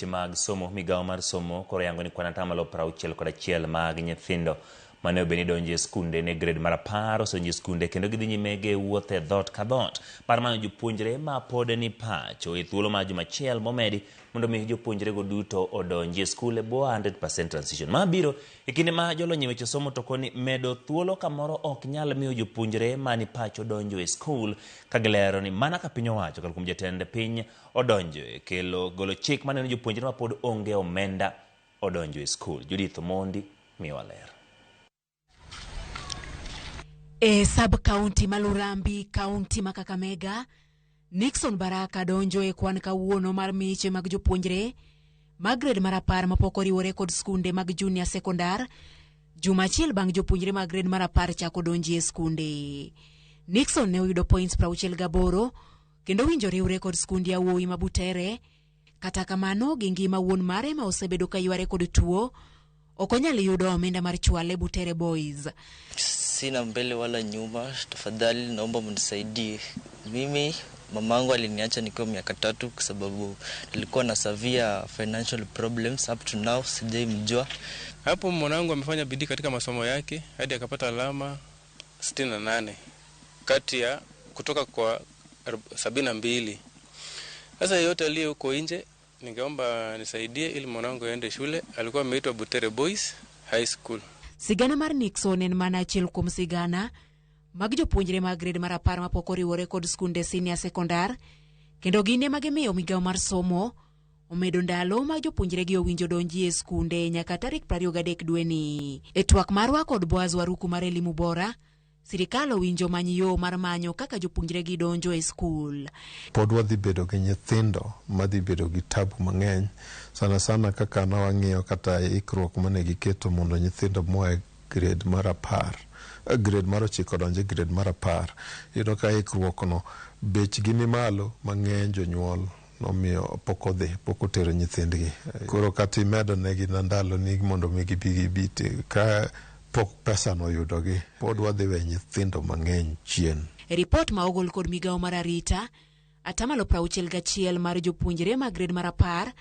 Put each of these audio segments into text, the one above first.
Mag somo. Migawo mar somo koro yango ni kwan 61% mag nyithindo mane obed ni donjo e skunde ne grade mar 10 osedonjo e skunde kendo gidhi nyime gi wuotho e dhoot ka dhoot mar manyo jopuonjre ma pod ni pacho e thuolo mar juma achiel momedi mondo mi jopuonjrego duto odonji e skul e bwo 100% transition. Ma biro e kinde ma jolony e weche somo to koni medo thuolo kamoro ok nyal miyo jopuonjre mani pacho donjo e skul, ka gilero ni mana ka piny owacho kalo kuom jatend piny odonjo e kelo golo chik maneno jopuonjre ma pod onge omenda odonjo e skul. Judith Omondi miyowa ler. E sub county ma Lurambi, county ma Kakamega, Nixon Baraka donjo e kwan kawuono mar miche mag jopuonjre mag grade mar 10 mapok oriwore kod skunde mag junior sekondar, juma achiel bang' jopuonjre mag grade mar 10 chako donji e skunde. Nixon ne oyudo points 68 kendo winjo riwre kod skund yawuowi ma Butere. Kata kamano, gi ngima wuon mare ma osebedo ka yware kod tuo, ok onyal yudo omenda mar chwale Butere Boys. Sina mbele wala nyuma, tafadhali naomba mnisaidie. Mimi mamangu aliniacha nikiwa miaka 3 kwa sababu nilikuwa na severe financial problems. Up to now sijaimjua. Hapo mwanangu amefanya bidii katika masomo yake hadi akapata alama 68 kati ya kutoka kwa 72. Sasa yeyote aliye huko nje, ningeomba nisaidie ili mwanangu aende shule. Alikuwa ameitwa Butere Boys High School. Sigana mar Nixon en mana achiel kuom sigana mag jopuonjre mag grade mar 10 mapok oriwore kod skunde senior sekondar, kendo gin ema gimiyo migawo mar somo omedo ndalo ma jopuonjregi owinjo donji e skunde nyaka tarik 23 dweni. E twak marwa kod Boaz Waruku mar Elimu Bora, sirikal owinjo many yo mar manyo kaka jopuonjregi donjo e skul. Pod wadhi bedo gi nyithindo madhi bedo gi tabu mang'eny, sana sana kaka ne wang'iyo kata ikruok mane giketo mondo nyithindo moa e grade mar 10, grade mar 9 odonj e grade mar 10. Iyudo ka ikruok no bechgi ni malo mang'eny, jonyuol nomiyo pok odhi, pok otero nyithindgi. Koro kata imedo negi na ndalo ni mondo mi gibi gibi ka pok pesa no oyudogi, pod wadhi we nyithindo mang'eny chien. E ripot ma ogol kod migawo mar arita, 61% mar jopuonjre mag grade mar 10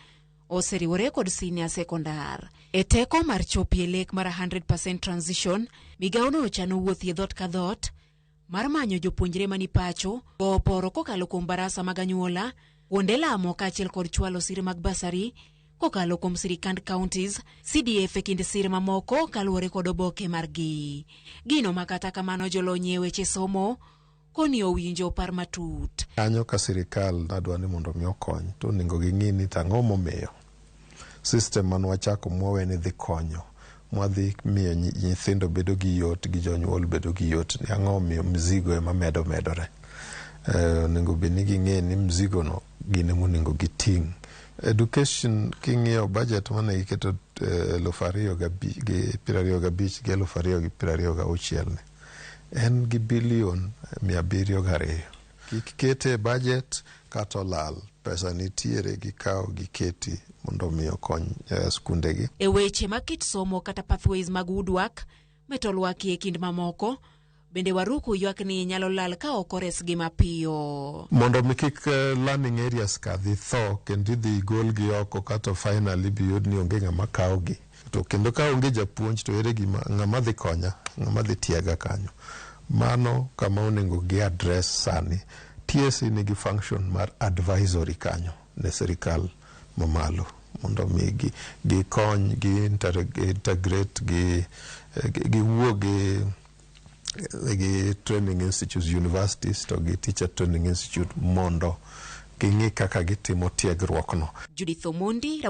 oseriwore kod senior sekondar. E teko mar chopo e lek mar 100% transition, migawono ochano wuoth e dhoot ka dhoot mar manyo jopuonjre mani pacho, go oporo kokalo kuom barasa mag anyuola, kuonde lamo kaachiel kod chwalo sir mag basari kokalo kuom sirikand counties, CDF e kind sir mamoko kaluwore kod oboke margi. Gino ma kata kamano jolony e weche somo koni owinjo par matut. Kanyo ka sirikal nadwa ni mondo mi okony, to onego ging'i ni to ang'o momiyo system mane wachako mwawe ni dhi konyo, mwadhi miyo nyithindo bedo gi yot gi jonyuol bedo gi yot, ni ang'o omiyo mzigo ema medo medore. Onego bed ni ging'e ni mzigo no gin ema onego giting'. Education king'iyo budget mane giketo 2025 gi 2026 ni, en gi bilion 702. Kik kete e budget kata olal, pesa nitiere, gikaw giketi mondo mi okony skundegi. E weche mag kit somo kata pathways mag woodwork, metalwork e kind mamoko, bende Waruku ywak ni nyalo lal ka ok oresgi mapiyo. Mondo mi kik learning areas ka dhi tho kendo idhi golgi oko kata finally biyud ni onge ng'ama kawogi. To kendo ka onge japuonj to ere gima ng'ama dhi konya, ng'ama dhi tiega kanyo. Mano kama onego gi address sani. TSC nigi function mar advisory kanyo ne sirikal mamalo mondo mi gikony, gi integrate, giwuo gi training institutes, universities to gi teacher training institute mondo ging'i kaka gitimo tiegruok no. Judith Omondi.